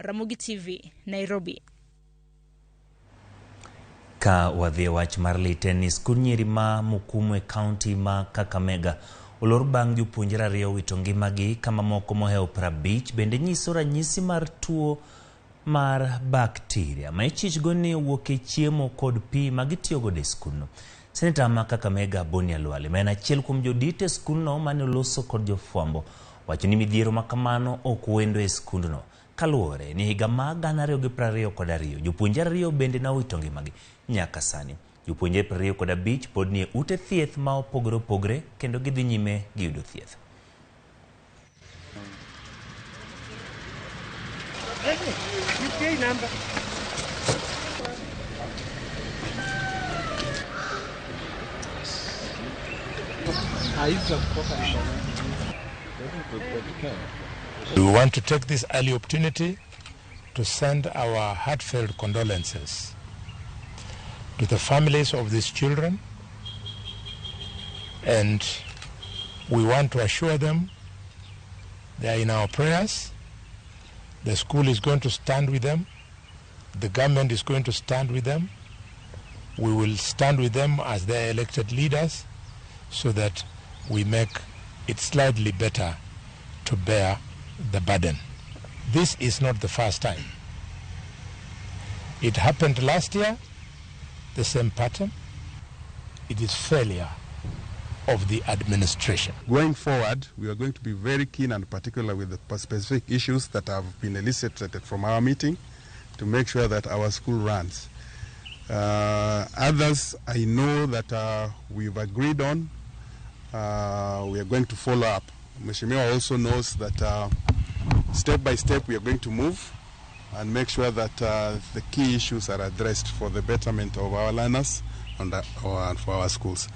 Ramogi TV, Nairobi. Ka wadhi e wach mar lit en ni skund nyiri ma Mukumu e kaunti ma Kakamega olor bang' jopuonjre ariyo wito ngimagi ka mamoko mohewo 50 bende nyiso ranyisi mar tuo mar bakteria ma ichichgo ni owuok e chiemo kod pi ma gitiyo godo e skundno. Seneta ma Kakamega Boni Khalwale ma en achiel kuom jodito e skundno mane oloso kod jofwambo wacho ni midhiero ma kamano ok wendo e skundno kaluwore ni higa mar 2022 jopuonjre ariyo bende ne owito ngimagi nyaka sani. Jopuonjre 25 pod nie ute thieth ma opogore opogore kendo gidhi nyime gi yudo thieth. We want to take this early opportunity to send our heartfelt condolences to the families of these children, and we want to assure them they are in our prayers. The school is going to stand with them. The government is going to stand with them. We will stand with them as their elected leaders so that we make it slightly better to bear the burden. This is not the first time. It happened last year, the same pattern. It is failure of the administration. Going forward, we are going to be very keen and particular with the specific issues that have been elicited from our meeting to make sure that our school runs. Others I know that we've agreed on, we are going to follow up. Mheshimiwa also knows that step by step we are going to move and make sure that the key issues are addressed for the betterment of our learners and for our schools.